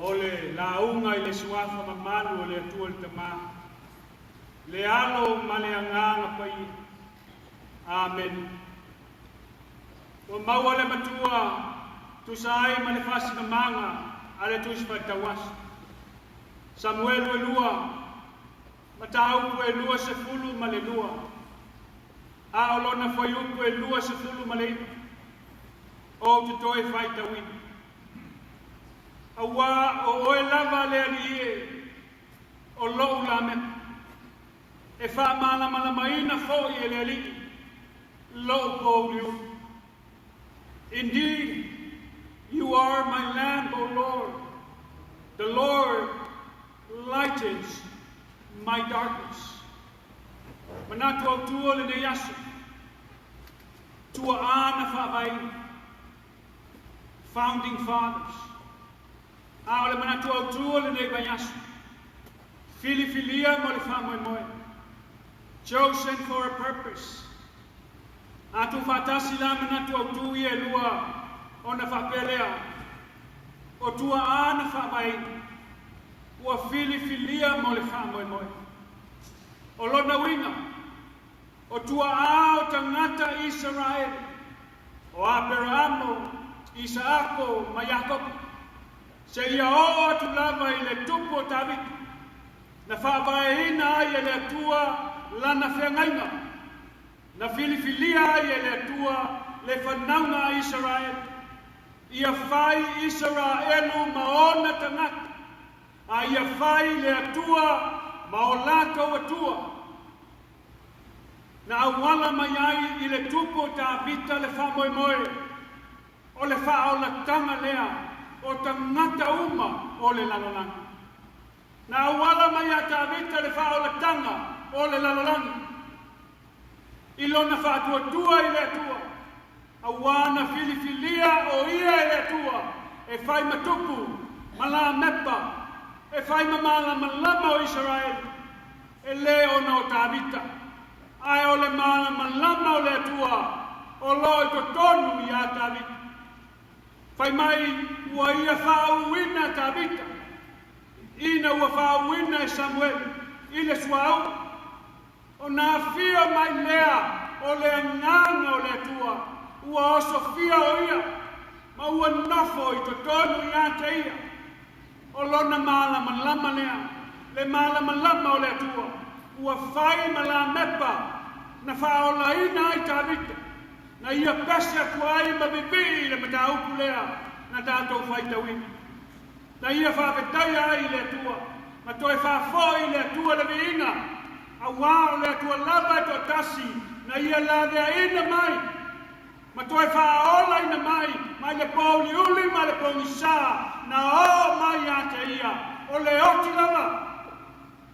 O le lauga i le suafa mamalu o le Atua le Tamā, le Alo ma le Agaga Paia. Amene. Ua maua le matua tusa ai ma le faasilamaga a le Tusi Faitauaso. Samuelu e lua, mataupu e 22, a o lona fuaiupu e 29, ou te toe faitauina. Auā o oe lava le Alii e, o lou lamepa, e faamalamalamaina foi e le Alii lou pouliuli. Indeed, you are my lamp, O Lord. The Lord lightens my darkness. Manatu autū o lenei aso, tuaā na faavaeina, Founding Fathers. A o le manatu autū o lenei vaiaso, filifilia mo le faamoemoe, chosen for a purpose. A tuufaatasi la manatu autū ia e lua ona faapea lea, o tuaā na faavaeina, ua filifilia mo le faamoemoe. O lona uiga, o tuaā o tagata Isaraele, o Aperaamo, Isaako ma Iakopo, seia oo atu lava i le tupu o Tavita, na faavaeina ai e le Atua lana feagaiga, na filifilia ai e le Atua le fanauga a Isaraele, ia fai Isaraelu ma ona tagata, a ia fai le Atua ma o latou Atua. Na auala mai ai i le tupu o Tavita le faamoemoe, o le faaolataga lea o tagata uma o le lalolagi. Na auala mai iā Tavita le faaolataga o le lalolagi i lona faatuatua i le Atua, auā na filifilia o ia e le Atua e fai ma tupu ma lamepa, e fai ma malamalama o Isaraelu, e lē ona o Tavita, ae o le malamalama o le Atua o loo i totonu iā Tavita. Fai mai ua ia faauuina Tavita, ina ua faauuina e Samuele i le suauu, ona afio mai lea o le Agaga o le Atua, ua osofia o ia, ma ua nofo i totonu iā te ia. O lona malamalama lea, le malamalama o le Atua, ua fai ma lamepa na faaolaina ai Tavita, na ia pese atu ai ma vivii i le mataupu lea na tatou faitauina. Na ia faafetaia ai i le Atua, ma toe faafoi i le Atua le viiga, auā o le Atua lava e toatasi na ia laveaina mai, ma toe faaolaina mai mai le pouliuli ma le pogisā na oo mai ia te ia, o le oti lava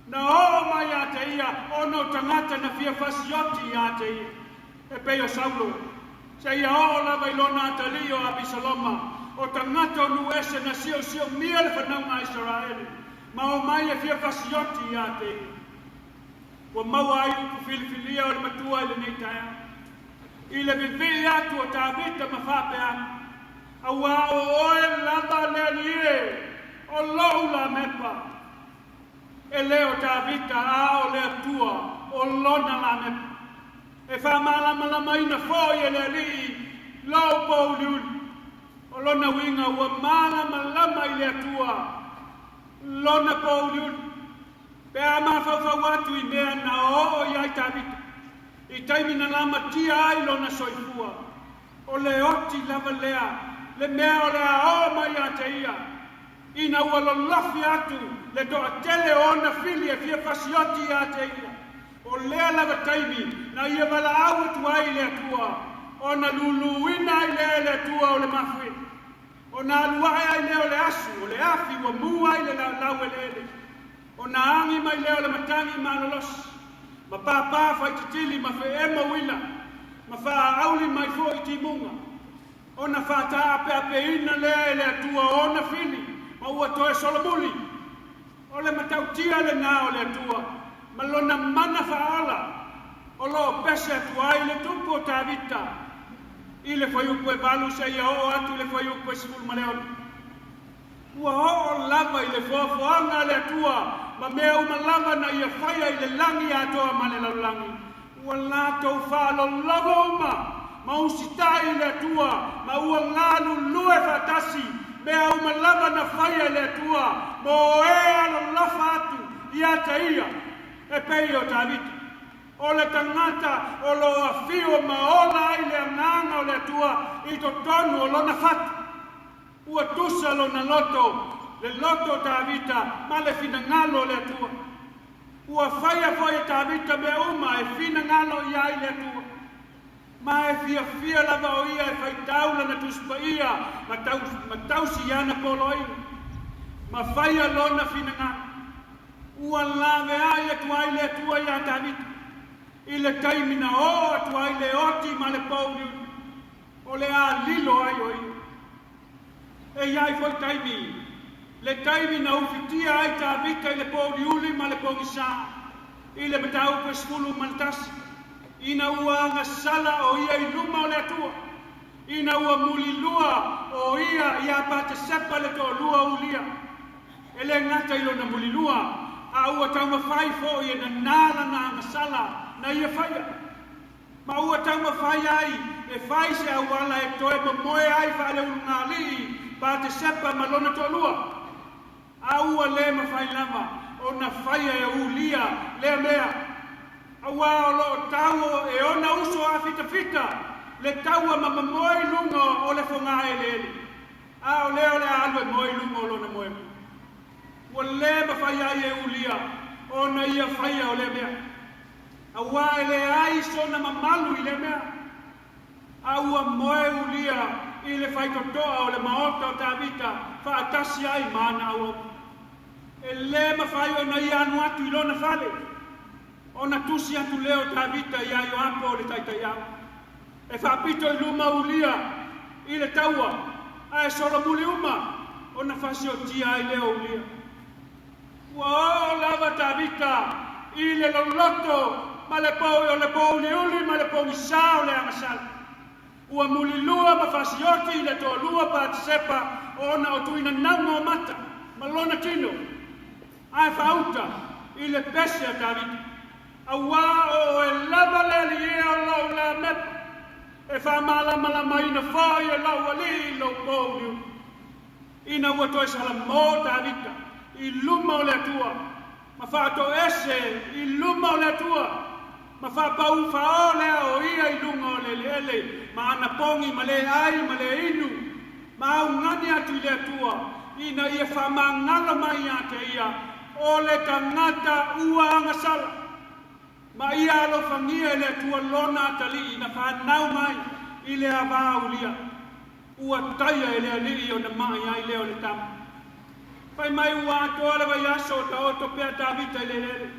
na oo mai ia te ia ona o tagata na fia fasioti ia te ia, e pei o Saulo, seia oo lava i lona atalii o Apisaloma, o tagata o nuu ese na siosiomia le fanauga a Isaraele, ma omai e fia fasioti ia te ia. Ua maua ai upu filifilia o le matua i lenei taeao. I le vivii atu o Tavita ma faapea atu, Auā o oe lava le Alii e, o lou lamepa. E le o Tavita a o le Atua o lona lamepa. E faamalamalamaina foi e le Alii lou pouliuli. O lona uiga ua malamalama i le Atua lona pouliuli. Pe a mafaufau atu i mea na oo i ai Tavita, i taimi na lamatia ai lona soifua, o le oti lava lea, le mea o le a oo mai ia te ia, ina ua lolofi atu le toatele o ona fili e fia fasioti ia te ia, o lea lava taimi na ia valaau atu ai i le Atua, ona luluina ai lea e le Atua o le mafuie. Ona alu ae ai lea o le asu, o le afi ua mu ai le laueleele. Ona agi mai lea o le matagi malolosi, ma pāpā faititili ma feema uila, ma faaauli mai foi timuga. Ona faataapeapeina lea e le Atua ona fili, ma ua toe solomuli. O le matautia lenā o le Atua, ma lona mana faaola, o lo o pese atu ai le tupu o Tavita i le fuaiupu e 8 seia oo atu i le fuaiupu e 16. Ua oo lava i le foafoaga a le Atua ma mea uma lava na ia faia i le lagi atoa ma le lalolagi. Ua latou faalologo uma ma usitai i le Atua ma ua galulue faatasi mea uma lava na faia e le Atua mo e alolofa atu ia te ia e pei o Tavita. O le tagata o lo o afio ma ola ai le agaga o le Atua i totonu o lona fatu. Ua tusa lona loto, le loto o Tavita ma le finagalo o le Atua. Ua faia foi e Tavita mea uma e finagalo i ai le Atua. Ma e fiafia lava o ia e faitau lana Tusi Paia ma, tau, ma tausi i ana poloaiga, ma faia lona finagalo. Ua laveai atu ai le Atua iā Tavita i le taimi na oo atu ai le oti ma le pouliuli, o le a lilo ai o ia. E i ai foi taimi, le taimi na ufitia ai Tavita i le pouliuli ma le pogisā, i le mataupu e 11, ina ua agasala o ia i luma o le Atua, ina ua mulilua o ia iā Patesepa le toalua o Ulia. E le gata i lona mulilua, a ua taumafai foi e nanā lana agasala na ia faia. Ma ua taumafai ai e fai se auala e toe momoe ai faaleulugalii Patesepa ma lona toalua. A ua le mafai lava ona faia e Ulia lea mea, auā o lo o tau e ona uso āfitafita le taua ma mamoe i luga o le fogaeleele, a o lea o le a alu e moe i luga o lona moemoe. Ua le mafai ai e Ulia ona ia faia o lea mea, auā e leai sona mamalu i lea mea. A ua moe Ulia i le faitotoa o le maota o Tavita faatasi ai ma ana auauna. E le mafai ona ia alu atu i lona fale, ona tusi atu lea o Tavita iā Ioapo o le taitaiao, e faapito i luma Ulia i le taua, ae solomuli uma ona fasiotia ai lea o Ulia. Ua oo lava Tavita i le loloto ma le pou o le pouliuli ma le pogisā o le agasala. Ua mulilua ma fasioti i le toalua Patisepa ona o tuinanauga o mata ma lona tino, ae faauta i le pese a Tavita. Auā o oe lava le alii ea o lou lamepa, e faamalamalamaina foi e lou alii i lou pouliuli. Ina ua toe salamō Tavita i luma o le Atua, ma faatoese i luma o le Atua, ma faapau fao lea o ia i luga o le eleele ma ana pogi ma le ai ma le inu, ma augani atu i le Atua, ina ia faamagalo mai ia te ia o le tagata ua agasala, ma ia alofagia e le Atua lona atalii na fanau mai i le ava ulia. Ua taia e le Alii ona mai ai lea o le tama. Fai mai ua atoa le vaiaso o taoto pea Tavita i le eleele.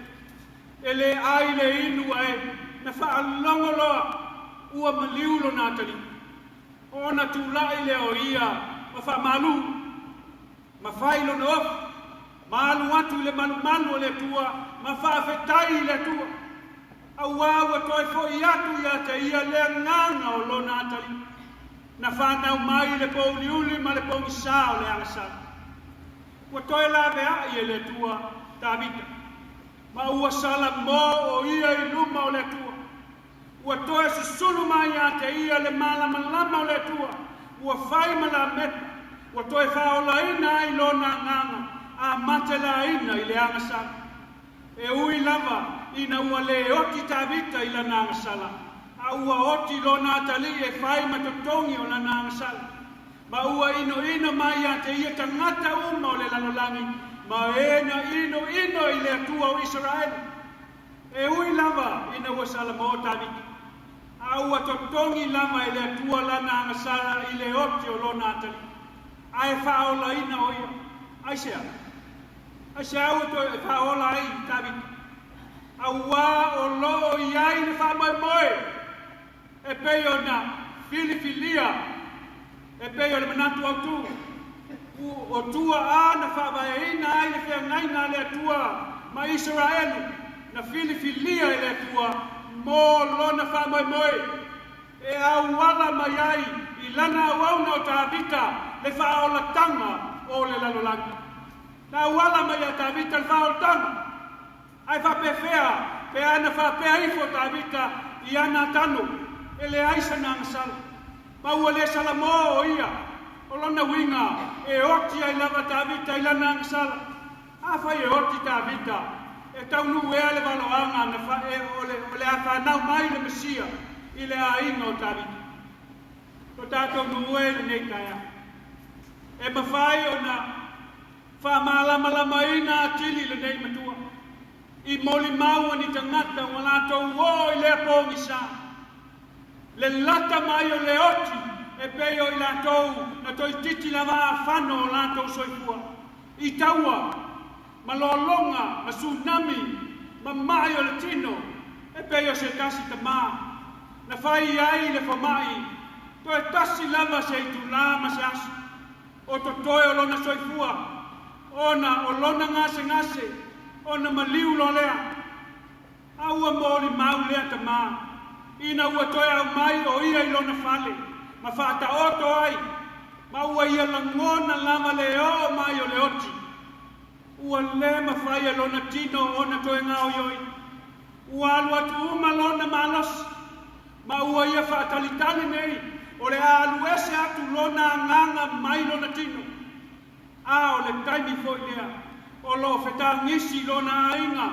E le ai le inu ae na faalogo loa ua maliu lona atalii. Ona tulai lea o ia ma faamalu, ma fai lona ofu, ma alu atu i le malumalu o le Atua ma faafetai i le Atua. Auā ua toe foʻi atu ia te ia le agaga o lona atalii, na fanau mai i le pouliuli ma le pogisā o le agasala. Ua toe laveai e le Atua Tavita, ma ua salamō o ia i luma o le Atua. Ua toe susulu mai ia te ia le malamalama o le Atua, ua fai ma lamepa, ua toe faaolaina ai lona agaga a matelaina i le agasala. E ui lava ina ua le oti Tavita i lana agasala, a ua oti lona atalii e fai ma totogi o lana agasala, ma ua inoino mai ia te ia tagata uma o le lalolagi, ma e na inoino i le Atua o Isaraelu. E ui lava ina ua salamō Tavita, a ua totogi lava e le Atua lana agasala i le oti o lona atalii, ae faaolaina o ia. Aisea? Aisea ua toe faaola ai Tavita? Auā o lo o i ai le faamoemoe e pei ona filifilia, e pei o le manatu autū, o tuaʻā na faavaeina ai le feagaiga a le Atua ma Isaraelu, na filifilia e le Atua mo lona faamoemoe, e auala mai ai i lana auauna o Tavita le faaolatanga o le lalolagi. Na auala mai ia Tavita le faaolataga. Ae faapefea pe ana faapea ifo Tavita i ana tano, e leai sana agasala, ma ua le Salamo o ia. O lona uiga, e oti ai lava Tavita i lana agasala. Afai e oti Tavita, e taunuu ea le valoaga na fa, e, o, le, o le a fanau mai le Mesia i le aiga o Tavita? Lo tatou nuu e i lenei taeao, e mafai ona faamalamalamaina atili lenei matua i molimau a ni tagata ua latou oo i lea pogisa, le lata mai o le oti e pei o i latou na toeitiiti lava afano o latou soifua i taua ma lologa ma tsunami ma ma'i o le tino, e pei o se tasi tamā na fai ai le foma'i toe tasi lava se itulā ma se aso o totoe o lona soifua, ona o lona gasegase ona maliu loa lea. A ua molimau lea tamā ina ua toe aumai o ia i lona fale ma faataoto ai, ma ua ia lagona lava le oo mai o le oti, ua le mafai e lona tino ona toe gaoioi. Ua alu atu uma lona malosi, ma ua ia faatalitali nei o le a alu ese atu lona agaga mai lona tino. A o le taimi foi lea o loo fetagisi lona aiga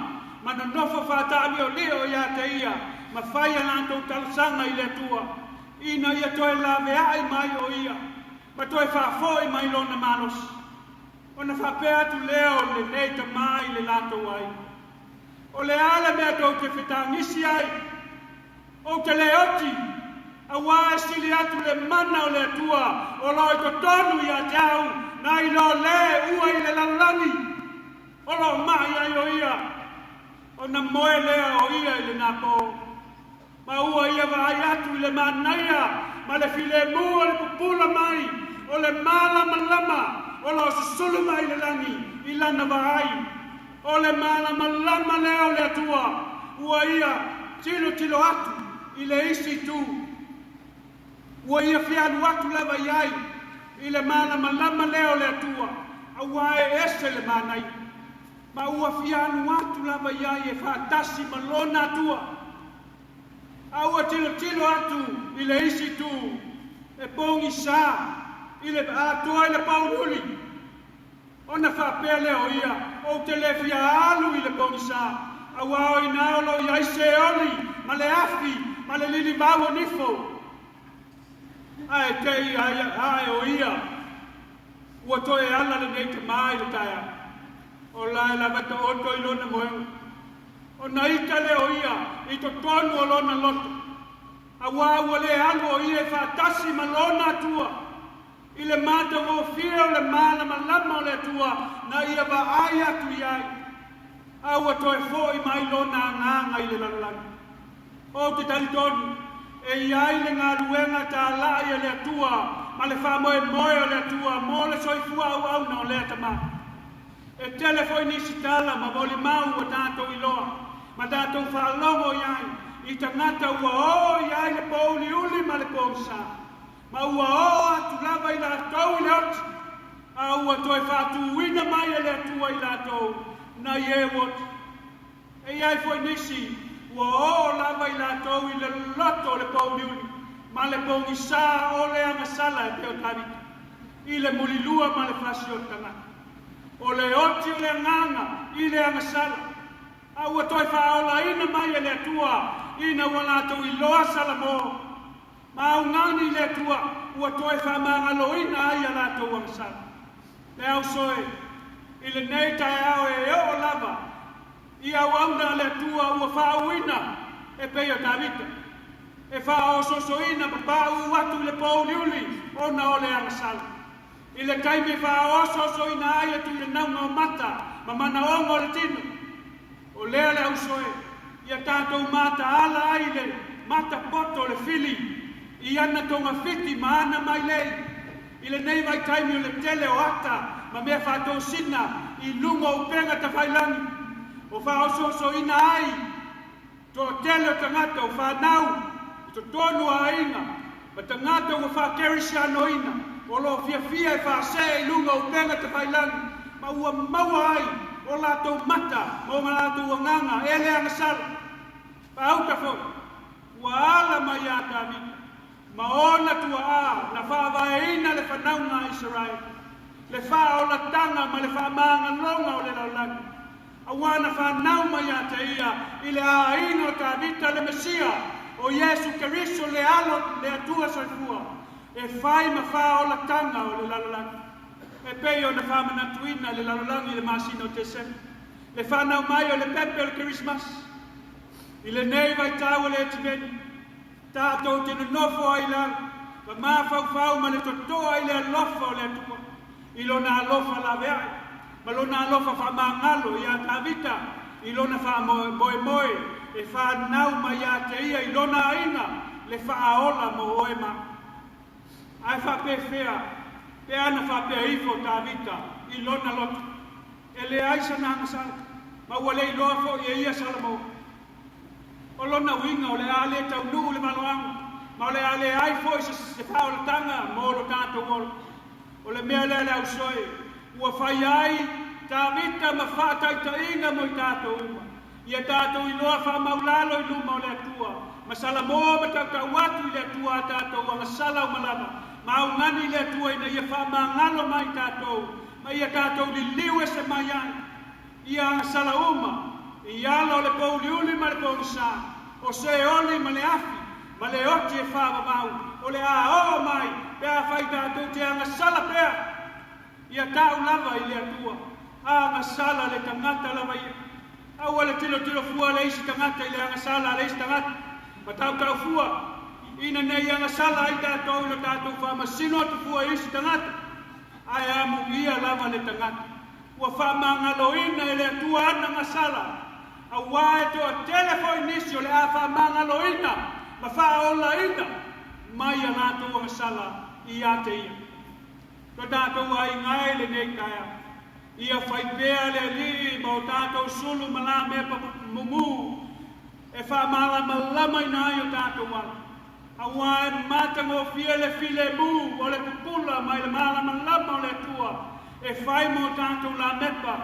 ma nonofo faataaliolio ia te ia ma fai a latou talosaga i le Atua ina ia toe laveai mai o ia ma toe faafoi mai lona malosi. Ona faapea atu lea o lenei tamā i le latou aiga, O le a le mea tou te fetagisi ai? Ou te le oti, auā e sili atu le mana o le Atua o loo i totonu ia te au nai lo le ua i le lalolagi o loo ma'i ai o ia. Ona moe lea o ia i lenā pō, ma ua ia vaai atu i le manaia ma le filemu o le pupula mai o le malamalama o loo susulu mai le lagi i lana vaai. O le malamalama lea o le Atua ua ia tilotilo atu i le isi itu. Ua ia fialu atu lava i ai i le malamalama lea o le Atua, auā e ese le manaia, ma ua fialu atu lava i ai e faatasi ma lona Atua. A ua tilotilo atu i le isi itu e pogisā i le atoa i le pouliuli, ona faapea lea o ia, Ou te le fia alu i le pogisā, auā o inā o loo i ai Seoli ma le afi ma le lilivau o nifo. Ae te i ae o ia ua toe ala lenei tamā i le taeao, o lae lava taoto i lona moega. Ona ita lea o ia i totonu o lona loto, auā ua le alu o ia e faatasi ma lona Atua i le matagofie o le malamalama o le Atua na ia vaai atu i ai, a ua toe fo'i mai lona agaga i le lalolagi. Ou te talitonu e i ai le galuega tala'i a le Atua ma le faamoemoe o le Atua mo le soifua auauna o lea tamā. E tele foi nisi tala ma molimau ua tatou iloa ma tatou faalogo i ai i tagata ua oo i ai le pouliuli ma le pogisā, ma ua oo atu lava i latou i le oti, a ua toe faatuina mai e le Atua i latou nai e ua oti. E i ai foi nisi ua oo lava i latou i le loto o le pouliuli ma le pogisā o le agasala e pei o Tavita i le mulilua ma le fasi o le tagata. O le oti o le agaga i le agasala, a ua toe faaolaina mai e le Atua ina ua latou iloa Salamo ma augani i le Atua ua toe faamagaloina ai a latou agasala. Le ausoe, i lenei taeao e oo lava i auauna a le Atua ua faauuina e pei o Tavita, e faaosoosoina ma pauu atu i le pouliuli ona o le agasala. I le taimi e faaosoosoina ai le tuilanauga o mata ma manaoga o le tino, o lea le ausoe ia tatou mataala ai i le matapoto o le fili i ana togafiti ma ana mailei i lenei vaitaimi o le tele o ata ma mea faatosina i luga o upega tafailagi o faaosoosoina ai toatele o tagata o fanau i totonu o aiga ma tagata ua faakerisianoina. o lo o fiafia e faasee i luga o upega tafailagi, ma ua maua ai o latou mata ma o latou agaga e le agasala. Faauta foi, ua ala mai ia Tavita ma ona tuaa na faavaeina le fanauga a Isaraele, le faaolataga ma le faamagaloga o le lalolagi, auā na fanau mai ia te ia i le aiga o Tavita le Mesia, o Iesu Keriso le Alo le Atua Soifua, e fai ma faaolataga o le lalolagi. E pei ona faamanatuina e le lalolagi i le masina o Tesema, le fanau mai o le pepe o le Kerisimasi. I lenei vaitau o le Etiveni, tatou te nonofo ai i lalo, ma mafaufau ma le totoa i le alofa o le Atua, i Lona alofa laveai, ma Lona alofa faamagalo ia Tavita, i Lona faamoemoe e fanau mai ia te ia i lona aiga le faaola mo oe ma au. Ae faapefea pe ana faapea ifo Tavita i lona loto, E leai sana agasala, ma ua le iloa foi e ia Salamo. O lona uiga o le a le taunuu le valoaga, ma o le a leai foi se faaolataga mo lo tatou ola. O le mea lea le ausoe, ua fai ai Tavita ma faataitaiga mo i tatou uma, ia tatou iloa faamaulalo i luma o le Atua, ma Salamo ma tautau atu i le Atua a tatou agasala uma lava, ma augani i le Atua ina ia faamagalo mai tatou, ma ia tatou liliu ese mai ai ia agasala uma, i ala o le pouliuli ma le pogisa, o Seoli ma le afi, ma le oti e faavavau, o le a oo mai pe afai tatou te agasala pea. Ia tau lava i le Atua, agasala le tagata lava ia. Aua le tilotilo fua le isi tagata i le agasala a le isi tagata, ma tautau fua, ina ne i agasala ai tatou i lo tatou faamasino atu fua i isi tagata. Ae amuia lava le tagata ua faamagaloina e le Atua ana agasala, auā e toatele foi nisi o le a faamagaloina ma faaolaina mai a latou agasala ia te ia. Lo tatou aiga e i lenei taeao, ia fai pea le Alii ma o tatou sulu ma lamepa mumu e faamalamalamaina ai o tatou ala, auā e matagofie le filemu o le pupula mai le malamalama o le Atua e fai ma o tatou lamepa,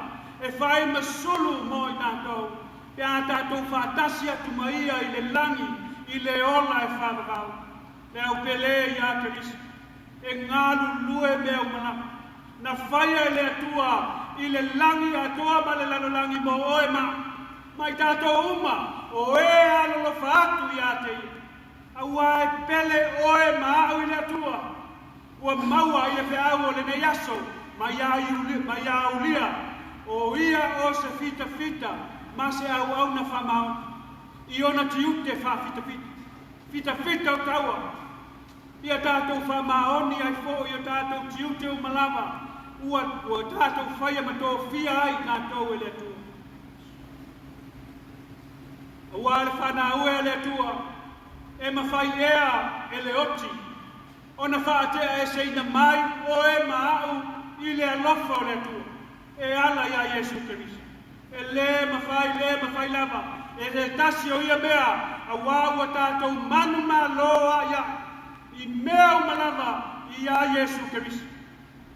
e fai ma sulu mo i tatou, pe a tatou faatasi atu ma Ia i le lagi i le ola e faavavau. Le au pele iā Keriso, e galulue mea uma lava, na faia e le Atua i le lagi atoa ma le lalolagi mo oe ma au, ma i tatou uma, o e alolofa atu iā te ia. Auā e pele oe ma au i le Atua, ua maua i le feau o lenei aso ma iā Ulia, o ia o se fitafita ma se auauna faamaoni, i ona tiute faafitafita. Fitafita o taua. Ia tatou faamaoni ai foi i o tatou tiute uma lava ua ua tatou faia ma tofia ai tatou e le Atua. Auā le fanaue a le Atua, e mafai ea e le oti ona faateaeseina mai oe ma au i le alofa o le Atua e ala iā Iesu Keriso. E lē mafai, lē mafai lava e se tasi o ia mea, auā ua tatou manumalo ai aʻe i mea uma lava iā Iesu Keriso.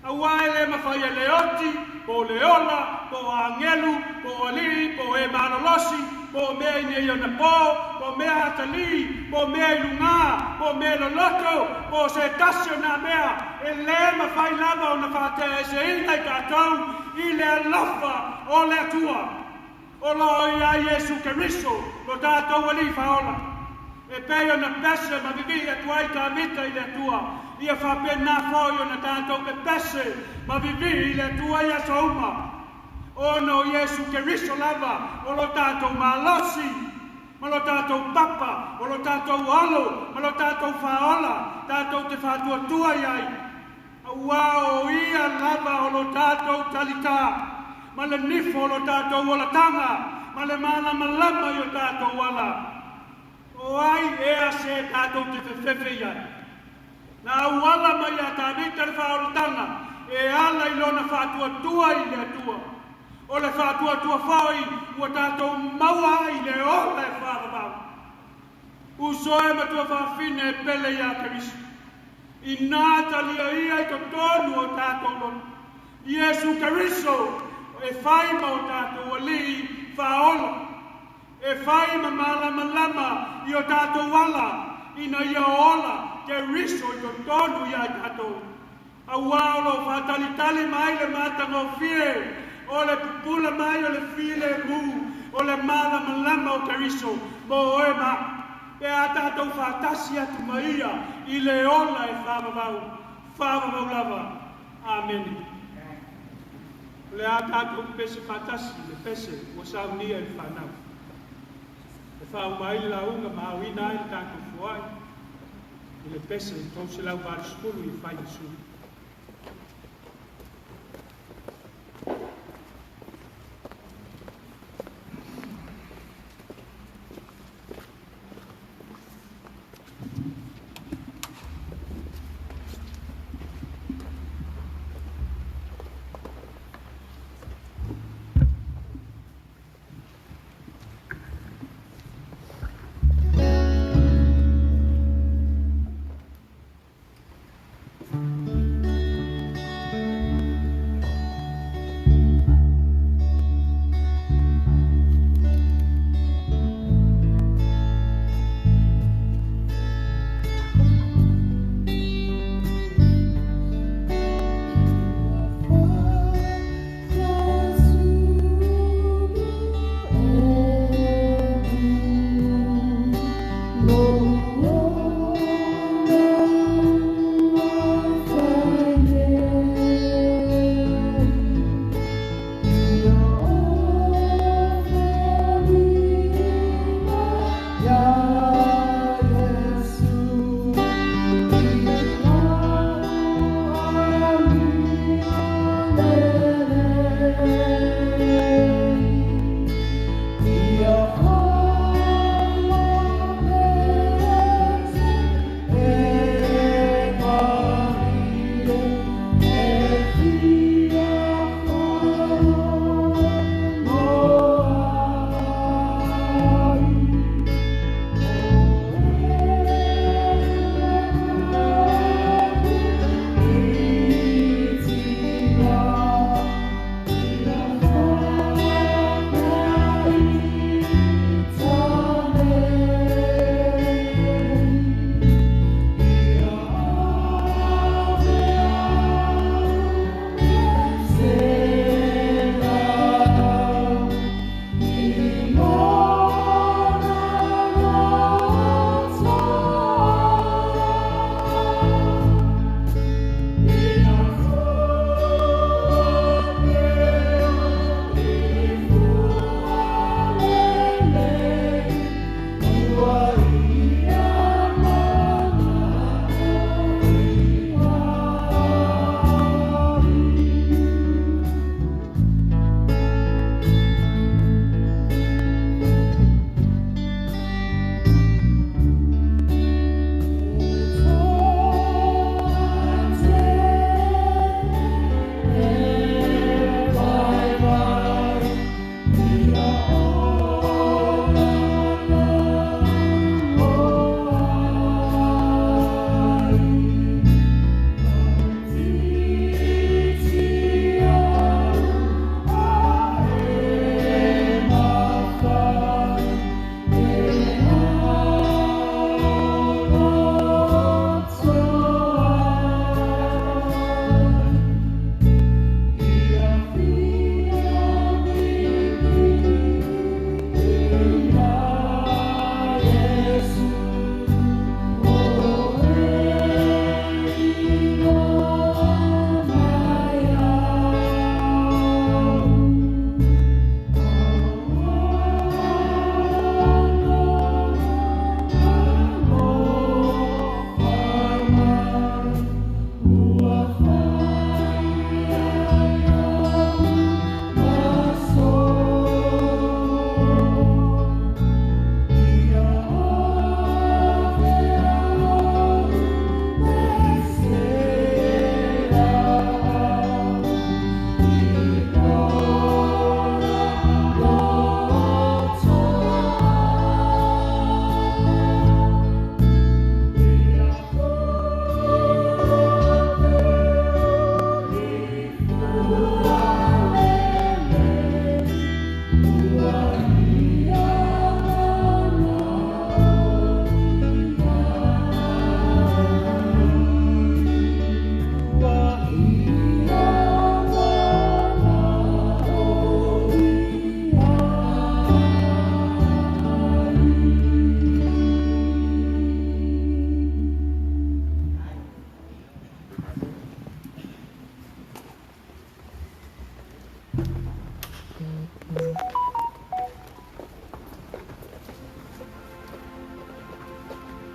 Auā e lē mafai e le oti, po o le ola, po o agelu, po o alii, po o e malolosi, po o mea i nei ona pō, po o mea atalī, po o mea i lugā, po o mea loloto, po o se tasi o nā mea, e lē mafai lava ona faateaeseina i tatou i le alofa o le Atua o lo o iā Iesu Keriso lo tatou Alii Faaola. E pei ona pese ma vivii atu ai Tavita i le Atua, ia faapena foi ona tatou pepese ma vivii i le Atua i aso uma. Ona o Iesu Keriso lava o lo tatou malosi, ma lo tatou papa, o lo tatou alo, ma lo tatou faaola, tatou te faatuatua i ai. Auā o Ia lava o lo tatou talitā, ma le nifo o lo tatou olataga, ma le malamalama i o tatou ala. O ai ea se tatou te fefefe i ai? Na auala mai iā Tavita le faaolataga e ala i lona faatuatua i le Atua. O le faatuatua foi ua tatou maua ai le ola e faavavau. Uso e matua fafine e pele iā Keriso. Ina talia ia i totonu o tatou loto. Iesu Keriso e fai ma o tatou Alii Faaola, e fai ma malamalama i o tatou ala, ina ia ola Keriso i totonu ia i tatou. Auā o lo o faatalitali mai le matagofie o le pupula mai o le filemu o le malamalama o Keriso mo oe ma a'u, pe a tatou faatasi atu ma Ia i le ola e faavavau, faavavau lava. Amene. O le a tatou pepese faatasi i le pese ua saunia i le fanau. E faauma ai le lauga ma aoina ai le tatou foai i le pese 380 i fai ma suli.